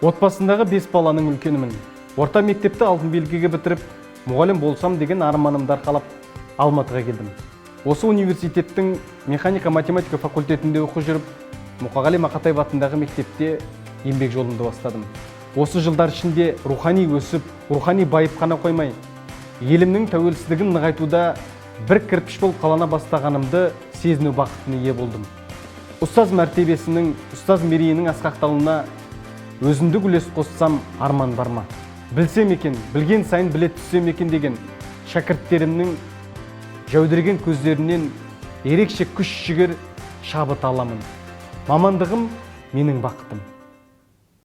Отбасындағы бес баланың үлкенімін. Орта мектепті алтын белгіге бітіріп, мұғалім болсам деген арманымды арқалап, Алматыға келдім. Осы университеттің механика математика факультетінде оқи жүріп, Мұқағали Мақатаев атындағы мектепте еңбек жолымды бастадым. Осы жылдар ішінде рухани өсіп, рухани байып қана қоймай, елімнің тәуелсіздігін нығайтуда бір кірпіш болып қалана бастағанымды сезіну бақытына ие болдым. Ұстаз мәртебесінің, ұстаз мерейінің асқақталуына өзіндік үлес қоссам, арман бар ма? Білсем екен, білген сайын біле түссем екен деген шәкірттерімнің жәудіреген көздерінен ерекше күш жігер, шабыт аламын. Мамандығым – менің бақытым.